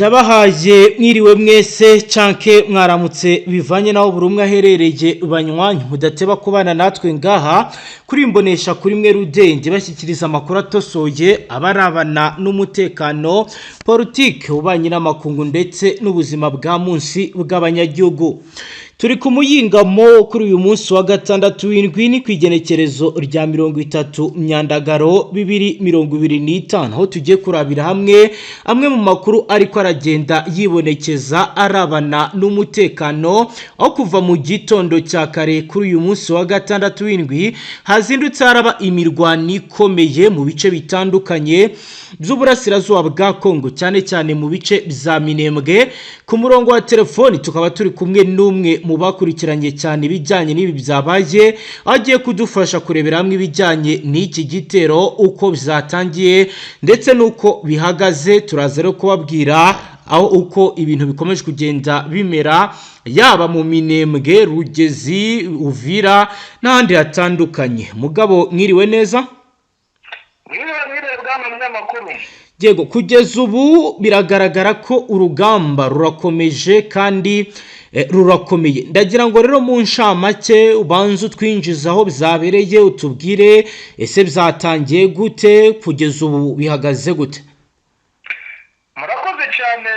Ndabahaye mwiriwe mwese canke mwaramutse, bivanye naho buri umwe aherereye. Banywanyi mudateba kubana natwe ngaha kuri imbonesha kuri mwe rudende, bashyikiriza amakuru atosoye abarabana n'umutekano, politike, ububanyi n'amakungu ndetse n'ubuzima bwa munsi bw'abanyagihugu. Turi ku muyingamo kuri uyu munsi wa gatandatu w'indwi, ni ku igenekerezo rya 30 Myandagaro 2025, aho tugiye kurabira hamwe amwe mu makuru ariko aragenda yibonekeza arabana n'umutekano, aho kuva mu gitondo cya kare kuri uyu munsi wa gatandatu w'indwi hazindutse haraba imirwano ikomeye mu bice bitandukanye by'uburasirazuba bwa Kongo, cyane cyane mu bice bya Minembwe. Ku murongo wa telefoni tukaba turi kumwe n'umwe mu bakurikiranye cyane ibijyanye n'ibi byabaye, aho agiye kudufasha kurebera hamwe ibijyanye n'iki gitero, uko byatangiye ndetse n'uko bihagaze. Turaza rero kubabwira aho uko ibintu bikomeje kugenda bimera, yaba mu Minembwe, Rugezi, Uvira n'ahandi hatandukanye. Mugabo, mwiriwe neza? Mwiriwe, mwiriwe, bwana munyamakuru. Yego, kugeza ubu biragaragara ko urugamba rurakomeje kandi rurakomeye. Ndagira ngo rero mu nshamake ubanze utwinjiza aho byabereye, utubwire ese byatangiye gute, kugeza ubu bihagaze gute? Murakoze cyane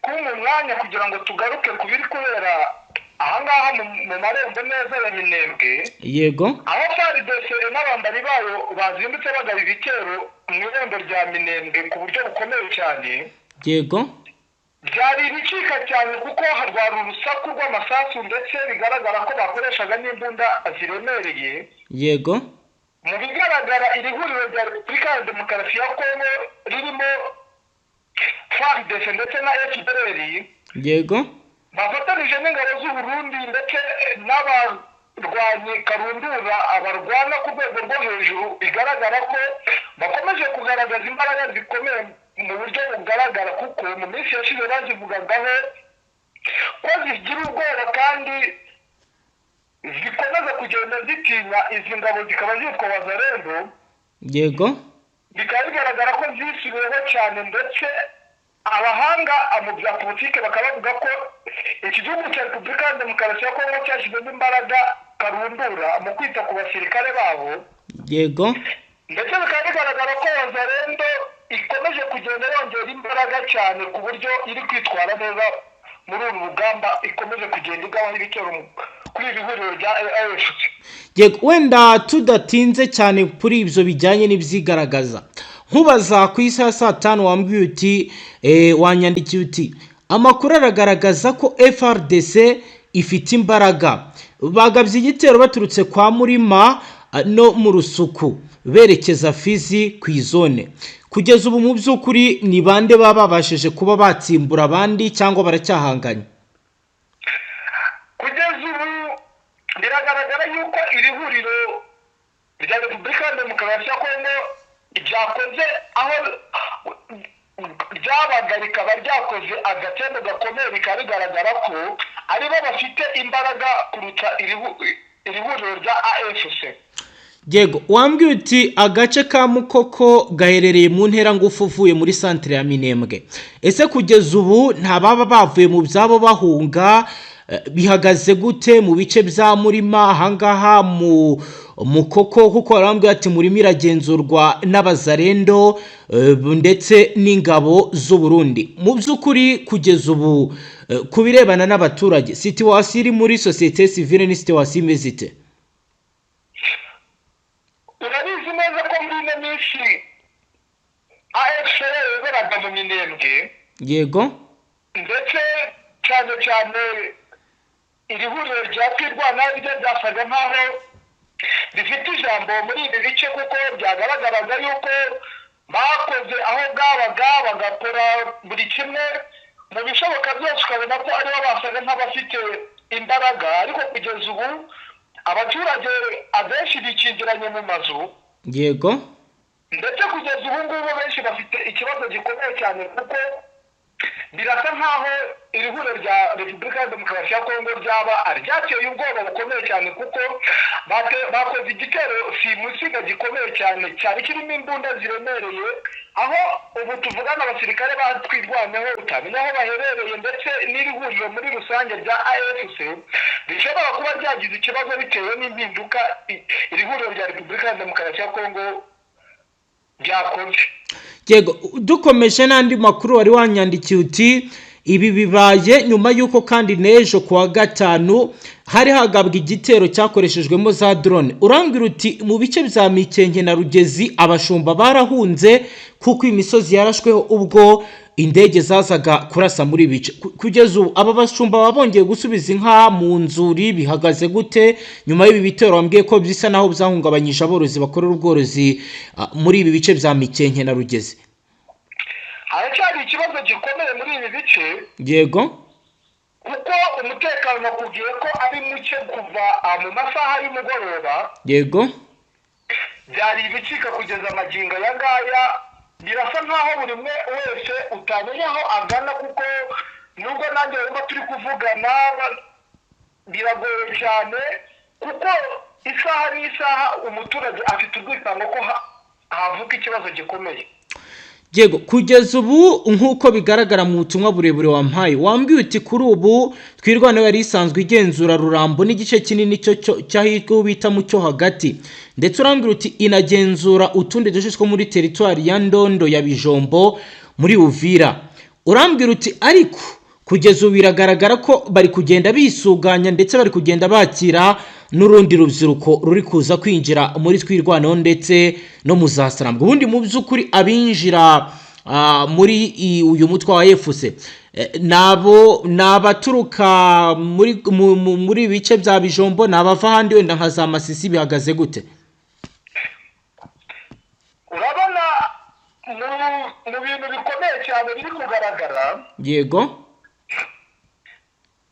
kumpa umwanya kugira ngo tugaruke ku biri kubera ahangaha mu marembo neza ya Minembwe, aho FARDC n'abambari bayo bazindutse bagaba ibitero mu irembo rya Minembwe ku buryo bukomeye cyane. Byari ibicika cyane kuko rwari urusaku rw'amasasu, ndetse bigaragara ko bakoreshaga n'imbunda ziremereye. Mu bigaragara, iri huriro rya Repubulika ya Demokarasi ya Kongo ririmo FARDC ndetse na FDLR bafatanije n'ingabo z'u Burundi ndetse n'abarwanyi karundura abarwana ku rwego rwo hejuru, bigaragara ko bakomeje kugaragaza imbaraga zikomeye mu buryo bugaragara, kuko mu minsi yashize bazivugagaho ko zigira ubwoba kandi zikomeza kugenda zitinya izi ngabo, zikaba zitwa Wazalendo. Bikaba bigaragara ko zisubiyeho cyane, ndetse abahanga mu bya politiki bakaba bavuga ko iki gihugu cya Repubulika ya Demokarasi ya Kongo cyashyizemo imbaraga karundura mu kwita ku basirikare babo, ndetse bikaba bigaragara ko Wazalendo ikomeje kugenda yongera imbaraga cyane ku buryo iri kwitwara neza muri uru rugamba, ikomeje kugenda igabaho ibitero kuri iri huriro rya AFC. Yego, wenda tudatinze cyane kuri ibyo bijyanye n'ibyigaragaza, nkubaza ku isaha ya saa 5 wambwiye uti wanyandikiye uti: "Amakuru aragaragaza ko FARDC ifite imbaraga, bagabye igitero baturutse kwa Murima no mu Rusuku berekeza Fizi ku izone." Kugeza ubu mu by'ukuri ni bande baba babashije kuba batsimbura abandi, cyangwa baracyahanganye? Kugeza ubu biragaragara yuko iri huriro rya Repubulika ya Demokarasi ya Kongo ryakoze aho ryabaga, rikaba ryakoze agatendo gakomeye. Bikaba bigaragara ko aribo bafite imbaraga kuruta iri huriro rya AFC. Yego, wambwiye uti agace ka Mukoko gaherereye mu ntera ngufu uvuye muri santire ya Minembwe. Ese kugeza ubu nta baba bavuye mu byabo bahunga? Bihagaze gute mu bice bya Murima ahangaha mu Mukoko? Kuko barambwira ati Murima iragenzurwa n'Abazarendo ndetse n'ingabo z'u Burundi. Mu by'ukuri kugeza ubu ku birebana n'abaturage, situation iri muri société civile ni situation imeze ite? Urabizi neza ko muri ino minsi AFC yaberaga mu Minembwe, ndetse cyane cyane iri huriro rya Twirwaneho ryo ryasaga nk'aho rifite ijambo muri ibi bice, kuko byagaragaraga yuko bakoze aho bwabaga, bagakora buri kimwe mu bishoboka byose, ukabona ko aribo basaga nk'abafite imbaraga. Ariko kugeza ubu abaturage abenshi bikingiranye mu mazu, ndetse kugeza ubu ngubu benshi bafite ikibazo gikomeye cyane kuko Birasa nkaho iri huriro rya Repubulika ya Demokarasi ya Kongo ryaba ryateye ubwoba bukomeye cyane, kuko bakoze igitero simusiga gikomeye cyane, cyari kirimo imbunda ziremereye, aho ubu tuvugana abasirikare batwirwaneho utamenya aho baherereye, ndetse n'iri huriro muri rusange rya AFC rishobora kuba ryagize ikibazo bitewe n'impinduka iri huriro rya Repubulika ya Demokarasi ya Kongo ryakoze. Yego, dukomeje n'andi makuru wari wanyandikiye, uti ibi bibaye nyuma y'uko kandi n'ejo ku wa gatanu hari hagabwa igitero cyakoreshejwemo za drone. Urambwira uti mu bice bya Mikenke na Rugezi abashumba barahunze kuko imisozi yarashweho ubwo indege zazaga kurasa muri ibi bice. Kugeza ubu aba bashumba baba bongeye gusubiza inka mu nzuri? Bihagaze gute nyuma y'ibi bitero wambwiye ko bisa naho byahungabanyije aborozi bakorera ubworozi muri ibi bice bya Mikenke na Rugezi? Haracyari ikibazo gikomeye muri ibi bice, kuko umutekano nakubwiye ko ari muke kuva mu masaha y'umugoroba. Byari ibicika kugeza amagingo aya ngaya. Birasa nkaho buri umwe wese utamenya aho agana, kuko nubwo nanjye wumva turi kuvugana biragoye cyane, kuko isaha n'isaha umuturage afite urwikango ko havuka ikibazo gikomeye. Yego, kugeza ubu nk'uko bigaragara mu butumwa burebure wampaye, wambwiye uti kuri ubu Twirwaneho yari isanzwe igenzura Rurambo n'igice kinini cyo cy'ahitwa bita mu cyo hagati, ndetse urambwira uti inagenzura utundi duce two muri teritwari ya Ndondo ya Bijombo muri Uvira. Urambwira uti ariko kugeza ubu biragaragara ko bari kugenda bisuganya, ndetse bari kugenda bakira n'urundi rubyiruko ruri kuza kwinjira muri Twirwaneho ndetse no mu za Sarambwe. Ubundi mu by'ukuri abinjira muri uyu mutwe wa AFC nabo ni abaturuka muri ibi bice bya Bijombo, ni abava ahandi wenda nka za Masisi? Bihagaze gute? Urabona mu bintu bikomeye cyane biri kugaragara,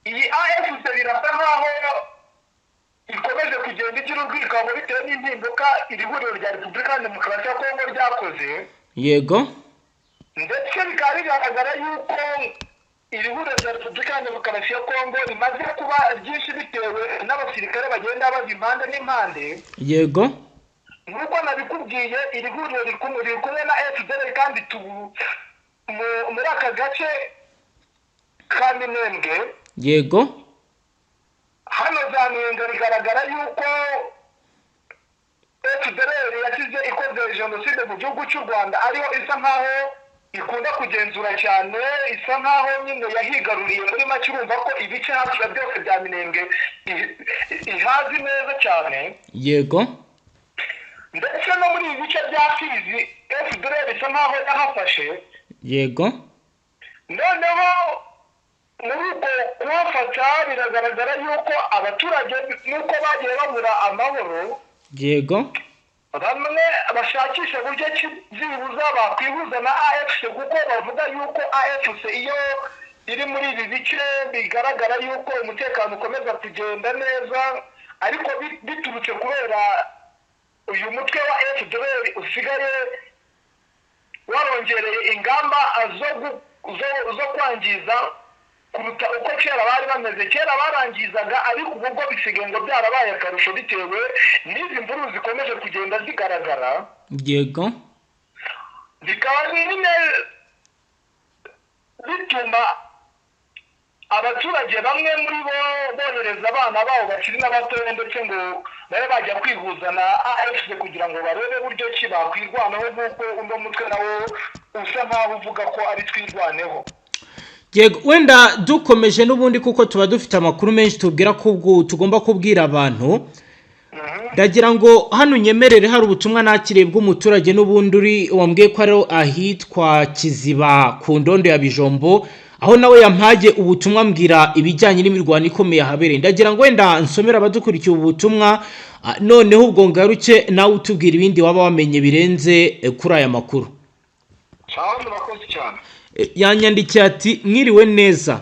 iyi AFC birasa nkaho ikomeje kugenda igira urwikango bitewe n'impinduka iri huriro rya Repubulika ya Demokarasi ya Kongo ryakoze, ndetse bikaba bigaragara yuko iri huriro rya Repubulika ya Demokarasi ya Kongo rimaze kuba ryinshi bitewe n'abasirikare bagenda bava impande n'impande. Nk'uko nabikubwiye, iri huriro riri kumwe na FDLR, kandi muri aka gace ka Minembwe, hano za Minembwe, bigaragara yuko FDLR yasize ikoze jenoside mu gihugu cy'u Rwanda, ariho isa nkaho ikunda kugenzura cyane, isa nkaho nyine yahigaruriye. Muri make urumva ko ibice hafi ya byose bya Minembwe ihazi neza cyane. Ndetse no muri ibi bice bya Fizi FDLR isa nkaho yahafashe. Noneho muri uko kuhafata biragaragara yuko abaturage nuko bagiye babura amahoro, bamwe bashakisha uburyo ki byibuza bakwihuza na AFC, kuko bavuga yuko AFC iyo iri muri ibi bice bigaragara yuko umutekano ukomeza kugenda neza, ariko biturutse kubera uyu mutwe wa FDLR usigaye warongereye ingamba zo kwangiza kuruta uko kera bari bameze. Kera barangizaga, ariko ubu bwo bisigaye ngo byarabaye akarusho bitewe n'izi mvururu zikomeje kugenda zigaragara. Bikaba nyine bituma abaturage bamwe muri bo bohereza abana babo bakiri n'abatoya, ndetse ngo babe bajya kwihuza na AFC kugira ngo barebe buryo ki bakwirwanaho, nk'uko uno mutwe nawo usa nkaho uvuga ko ari Twirwaneho. Yego, wenda dukomeje n'ubundi, kuko tuba dufite amakuru menshi tubwira ko ubwo tugomba kubwira abantu, ndagira ngo hano unyemerere, hari ubutumwa nakiriye bw'umuturage n'ubundi uri wambwiye ko ari ahitwa Kiziba ku Ndondo ya Bijombo, aho nawe yampaye ubutumwa mbwira ibijyanye n'imirwano ikomeye ahabereye. Ndagira ngo wenda nsomere abadukurikiye ubu butumwa, noneho ubwo ngaruke nawe utubwira ibindi waba wamenye birenze kuri aya makuru. Sawa, murakoze cyane. Yanyandikiye ati: "Mwiriwe neza,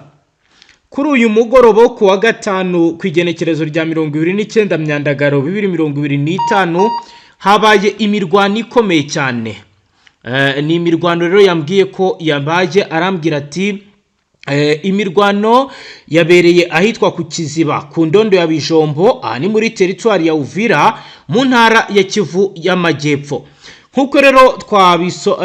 kuri uyu mugoroba wo ku wa gatanu ku igenekerezo rya 29 Myandagaro 2025 habaye imirwano ikomeye cyane." Ni imirwano rero yambwiye ko yabaye, arambwira ati imirwano yabereye ahitwa ku Kiziba ku ndondo ya Bijombo, aha ni muri teritwari ya Uvira mu ntara ya Kivu y'Amajyepfo. Nkuko rero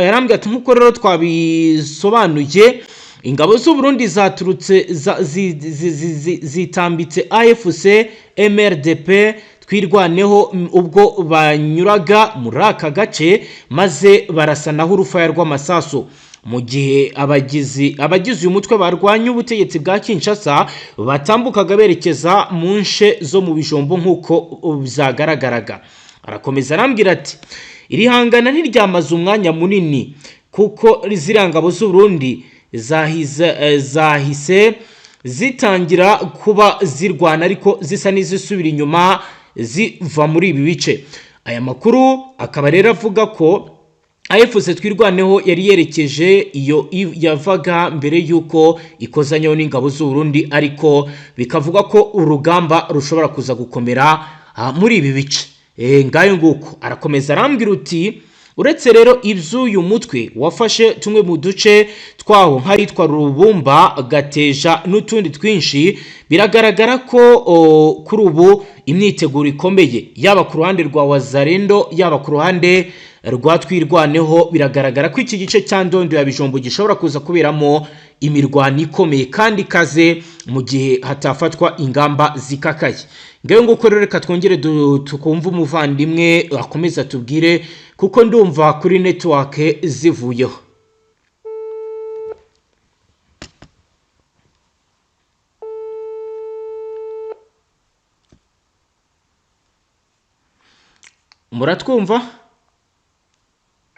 yarambwiye ati nkuko rero twabisobanuye, ingabo z'u Burundi zaturutse zitambitse AFC MRDP Twirwaneho ubwo banyuraga muri aka gace, maze barasanaho urufaya rw'amasasu, mu gihe abagize uyu mutwe barwanya ubutegetsi bwa Kinshasa batambukaga berekeza mu nshe zo mu Bijombo nk'uko byagaragaraga. Arakomeza arambwira ati iri hangana ntiryamaze umwanya munini, kuko ziriya ngabo z'u Burundi zahise zitangira kuba zirwana, ariko zisa n'izisubira inyuma ziva muri ibi bice. Aya makuru akaba rero avuga ko AFC Twirwaneho yari yerekeje iyo yavaga mbere y'uko ikozanyeho n'ingabo z'u Burundi, ariko bikavuga ko urugamba rushobora kuza gukomera muri ibi bice. Ngayo nguko. Arakomeza arambwira uti uretse rero iby'uyu mutwe wafashe tumwe mu duce twaho nk'ahitwa Rubumba, Gateja n'utundi twinshi, biragaragara ko kuri ubu imyiteguro ikomeye, yaba ku ruhande rwa Wazalendo, yaba ku ruhande rwa Twirwaneho. Biragaragara ko iki gice cya Ndondo ya Bijombo gishobora kuza kuberamo imirwano ikomeye kandi ikaze mu gihe hatafatwa ingamba zikakaye. Ngayo nguko rero, reka twongere tukumve umuvandimwe akomeza tubwire, kuko ndumva kuri network zivuyeho. Muratwumva?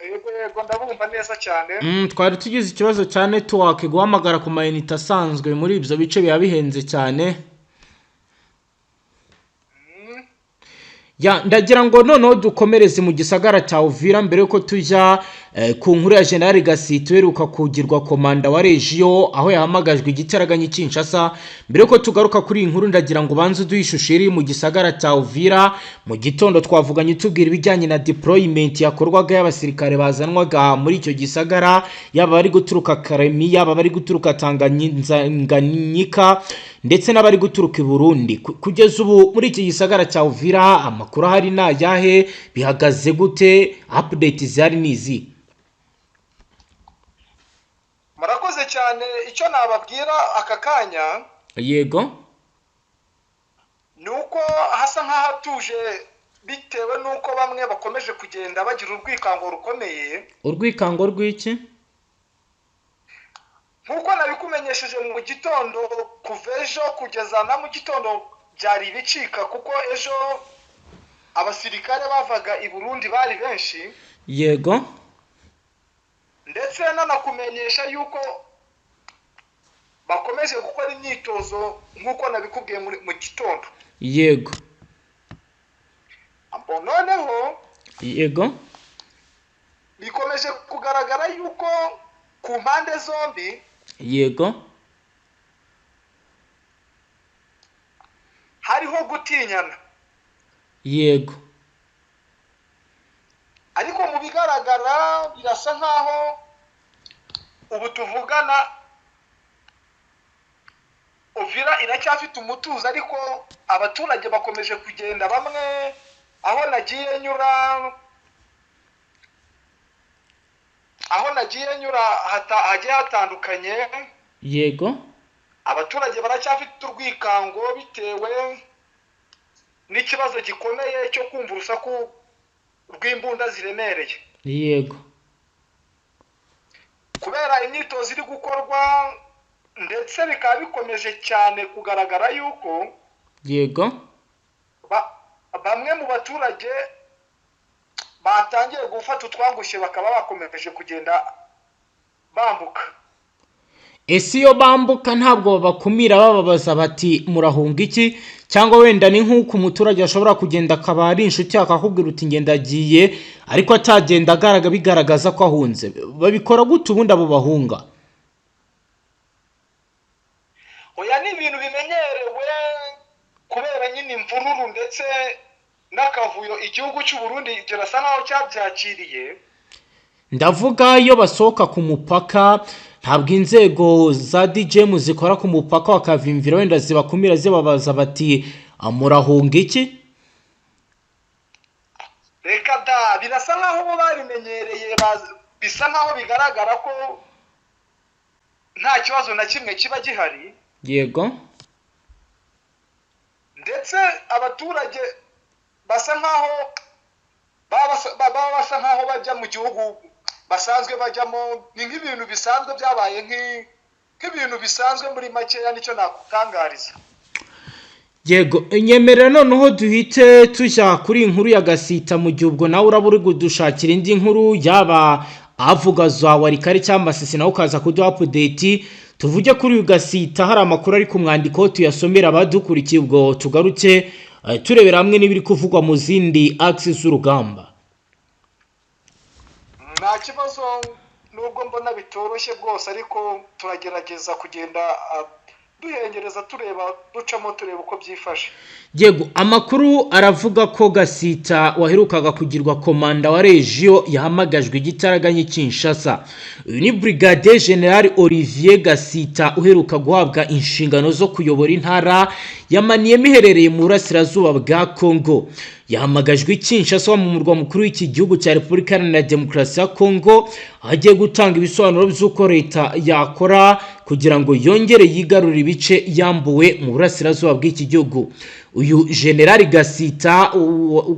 Yego yego, ndabumva neza cyane. Twari tugize ikibazo cya network, guhamagara ku mayinite asanzwe muri ibyo bice biba bihenze cyane. Ya, ndagira ngo noneho dukomereze mu gisagara cya Uvira mbere yuko tujya ku nkuru ya General Gasito uheruka kugirwa komanda wa Regio, aho yahamagajwe igitaraganya i Kinshasa. Mbere yuko tugaruka kuri iyi nkuru, ndagira ngo banze uduhe ishusho iri mu gisagara cya Uvira. Mu gitondo twavuganye tubwira ibijyanye na deployment yakorwaga y'abasirikare bazanwaga muri icyo gisagara, yaba bari guturuka Karemi, yaba bari guturuka Tanganyika ndetse n'abari guturuka i Burundi. Kugeza ubu muri iki gisagara cya Uvira amakuru ahari ni ayahe? Bihagaze gute? Update zihari ni izi? Murakoze cyane. Icyo nababwira aka kanya, Yego. ni uko hasa nk'ahatuje, bitewe n'uko bamwe bakomeje kugenda bagira urwikango rukomeye. Urwikango rw'iki? Nk'uko nabikumenyesheje mu gitondo, kuva ejo kugeza na mu gitondo byari ibicika, kuko ejo abasirikare bavaga i Burundi bari benshi. Yego. Ndetse nanakumenyesha yuko bakomeje gukora imyitozo nk'uko nabikubwiye mu gitondo. Yego. Noneho Yego. bikomeje kugaragara yuko ku mpande zombi, Yego, hariho gutinyana. Yego. Ariko mu bigaragara birasa nkaho ubu tuvugana Uvira iracyafite umutuzo, ariko abaturage bakomeje kugenda bamwe aho nagiye nyura hagiye hatandukanye. Yego. Abaturage baracyafite urwikango bitewe n'ikibazo gikomeye cyo kumva urusaku rw'imbunda ziremereye. Yego. Kubera imyitozo iri gukorwa, ndetse bikaba bikomeje cyane kugaragara yuko Yego. bamwe mu baturage batangiye gufata utwangushye, bakaba bakomeje kugenda bambuka. Ese iyo bambuka ntabwo babakumira bababaza bati murahunga iki? Cyangwa wenda ni nk'uko umuturage ashobora kugenda akaba ari inshuti akakubwira uti ngenda agiye, ariko atagenda bigaragaza ko ahunze. Babikora gute ubundi abo bahunga? Oya, ni ibintu bimenyerewe kubera nyine imvururu ndetse n'akavuyo igihugu cy'u Burundi kirasa naho cyabyakiriye. Ndavuga iyo basohoka ku mupaka, ntabwo inzego za DGM zikora ku mupaka wa Kavimvira wenda zibakumira, zibabaza bati: "Murahunga iki?" Reka da, birasa nkaho bo babimenyereye, bisa nkaho bigaragara ko nta kibazo na kimwe kiba gihari. Ndetse abaturage basa nkaho baba basa nkaho bajya mu gihugu basanzwe bajyamo, ni nk'ibintu bisanzwe byabaye nk'ibintu bisanzwe. Muri makeya nicyo nakutangariza. Yego, nyemerera noneho duhite tujya kuri iyi nkuru ya Gasita, mu gihe ubwo nawe uraba uri kudushakira indi nkuru yaba avuga za Walikale cyangwa Masisi, nawe ukaza kuduha update. Tuvuge kuri uyu Gasita, hari amakuru ari ku mwandiko, tuyasomera abadukurikiye, ubwo tugaruke turebera hamwe n'ibiri kuvugwa mu zindi axes z'urugamba. Nta kibazo, nubwo mbona bitoroshye bwose, ariko turagerageza kugenda duhengereza, tureba, ducamo, tureba uko byifashe. Yego, amakuru aravuga ko Gasita waherukaga kugirwa komanda wa région yahamagajwe igitaraganya i Kinshasa. Uyu ni Brigadier General Olivier Gasita uheruka guhabwa inshingano zo kuyobora intara ya Maniema iherereye mu burasirazuba bwa Congo. Yahamagajwe i Kinshasa mu murwa mukuru w'iki gihugu cya Repubulika Iharanira Demokarasi ya Congo, aho agiye gutanga ibisobanuro by'uko leta yakora kugira ngo yongere yigarurire ibice yambuwe mu burasirazuba bw'iki gihugu. Uyu General Gasita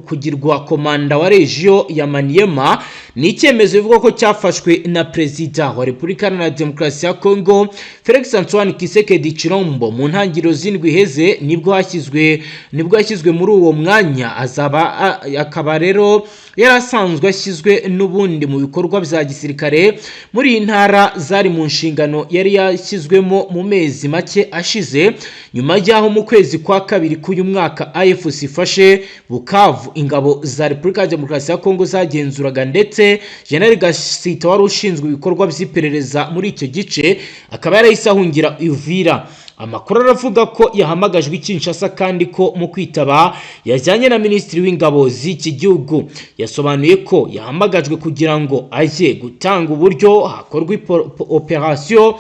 kugirwa komanda wa région ya Maniema ni icyemezo bivugwa ko cyafashwe na Perezida wa Repubulika Iharanira Demokarasi ya Congo, Felix Antoine Tshisekedi Tshilombo. Mu ntangiriro z'indwi iheze nibwo yashyizwe muri uwo mwanya, azaba akaba rero yari asanzwe ashyizwe n'ubundi mu bikorwa bya gisirikare muri iyi ntara zari mu nshingano yari yashyizwemo mu mezi make ashize, nyuma y'aho mu kwezi kwa kabiri k'uyu mwaka AFC ifashe Bukavu, ingabo za Repubulika ya Demokarasi ya Kongo zagenzuraga, ndetse General Gasita wari ushinzwe ibikorwa by'iperereza muri icyo gice akaba yarahise ahungira Uvira. Amakuru aravuga ko yahamagajwe i Kinshasa, kandi ko mu kwitaba yajyanye na Minisitiri w'Ingabo z'iki gihugu. Yasobanuye ko yahamagajwe kugira ngo ajye gutanga uburyo hakorwa operasiyo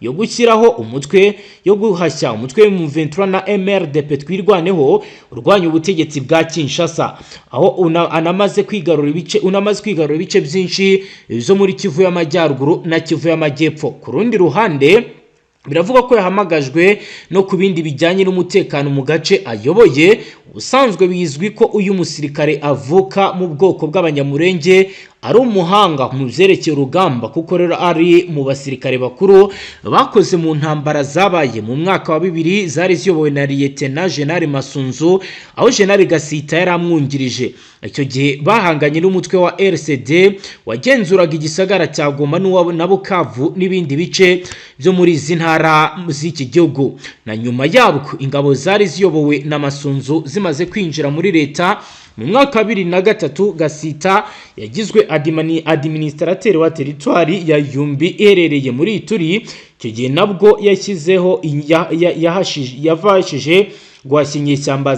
yo gushyiraho umutwe, yo guhashya umutwe M23 na MRDP Twirwaneho urwanya ubutegetsi bwa Kinshasa, aho anamaze kwigarura ibice, unamaze kwigarura ibice byinshi zo muri Kivu y'Amajyaruguru na Kivu y'Amajyepfo. Ku rundi ruhande, biravugwa ko yahamagajwe no ku bindi bijyanye n'umutekano mu gace ayoboye. Ubusanzwe bizwi ko uyu musirikare avuka mu bwoko bw'Abanyamurenge, ari umuhanga mu byerekeye urugamba, kuko rero ari mu basirikare bakuru bakoze mu ntambara zabaye mu mwaka wa 2000 zari ziyobowe na Lieutenant General Masunzu, aho General Gasita yari amwungirije. Icyo gihe bahanganye n'umutwe wa RCD wagenzuraga igisagara cya Goma na Bukavu n'ibindi bice byo muri izi ntara z'iki gihugu. Na nyuma yabwo, ingabo zari ziyobowe na Masunzu zimaze kwinjira muri leta mu mwaka wa 2003, Gasita yagizwe administrateur wa teritwari ya Yumbi iherereye muri Ituri. Icyo gihe nabwo yashyizeho yafashije guhashya inyeshyamba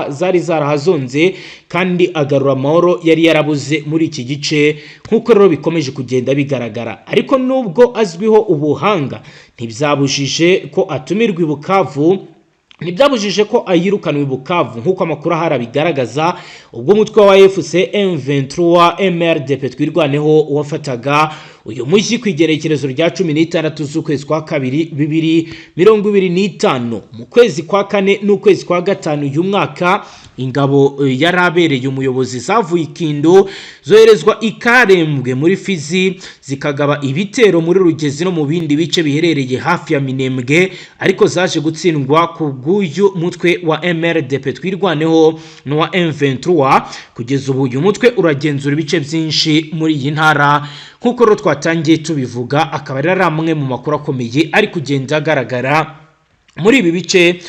zari zarahazonze, kandi agarura amahoro yari yarabuze muri iki gice, nk'uko rero bikomeje kugenda bigaragara. Ariko nubwo azwiho ubuhanga, ntibyabujije ko atumirwa i Bukavu, ntibyabujije ko ayirukanwa i Bukavu, nk'uko amakuru ahari abigaragaza, ubwo umutwe wa AFC M23 MRDP Twirwaneho wafataga uyu mujyi ku igerekerezo rya 16 z'ukwezi kwa kabiri 2025. Mu kwezi kwa kane n'ukwezi kwa gatanu uyu mwaka, ingabo yari abereye umuyobozi zavuye i Kindu zoherezwa i Karembwe muri Fizi, zikagaba ibitero muri Rugezi no mu bindi bice biherereye hafi ya Minembwe, ariko zaje gutsindwa ku bw'uyu mutwe wa MRDP Twirwaneho n'uwa M23. Kugeza ubu uyu mutwe uragenzura ibice byinshi muri iyi ntara, nk'uko rero twatangiye tubivuga. Akaba ari amwe mu makuru akomeye ari kugenda agaragara muri ibi bice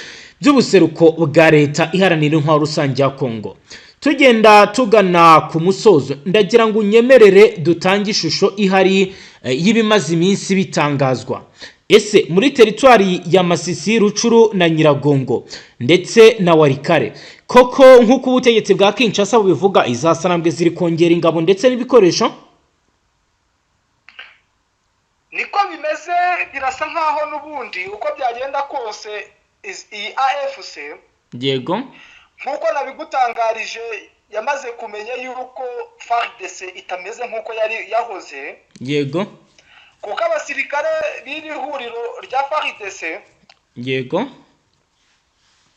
by'ubuseruko bwa Leta Iharanira Intwaro Rusange ya Kongo. Tugenda tugana ku musozo, ndagira ngo unyemerere dutange ishusho ihari y'ibimaze iminsi bitangazwa. Ese muri teritwari ya Masisi, Rucuru na Nyiragongo ndetse na Walikale, koko nk'uko ubutegetsi bwa Kinshasa bubivuga, izasarambwe ziri kongera ingabo ndetse n'ibikoresho? Niko bimeze, birasa nkaho n'ubundi uko byagenda kose iyi AFC, nk'uko nabigutangarije, yamaze kumenya yuko FARDC itameze nk'uko yari yahoze, kuko abasirikare b'iri huriro rya FARDC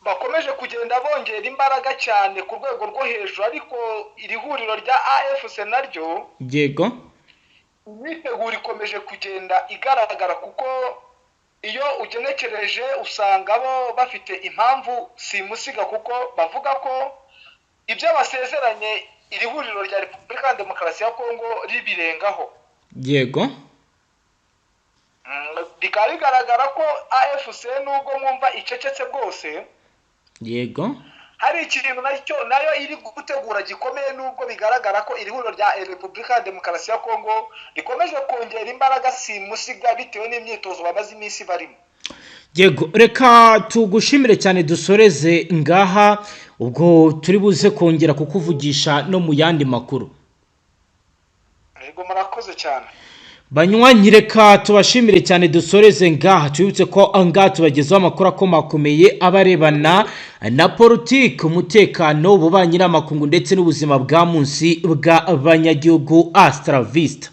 bakomeje kugenda bongera imbaraga cyane ku rwego rwo hejuru, ariko iri huriro rya AFC naryo imyiteguro ikomeje kugenda igaragara, kuko iyo ugenekereje usanga bo bafite impamvu simusiga, kuko bavuga ko ibyo basezeranye iri huriro rya Repubulika ya Demokarasi ya Kongo ribirengaho. Bikaba bigaragara ko AFC, nubwo mwumva icecetse bwose, hari ikintu nacyo nayo iri gutegura gikomeye, nubwo bigaragara ko iri huriro rya Repubulika ya Demokarasi ya Kongo rikomeje kongera imbaraga simusiga bitewe n'imyitozo bamaze iminsi barimo. Yego, reka tugushimire cyane, dusoreze ngaha, ubwo turi buze kongera kukuvugisha no mu yandi makuru. Yego, murakoze cyane. Banywanyi, reka tubashimire cyane, dusoreze ngaha. Tubibutse ko ngaha tubagezaho amakuru akomakomeye aba arebana na politiki, umutekano, ububanyi n'amakungu ndetse n'ubuzima bwa munsi bw'abanyagihugu. Hasta la vista.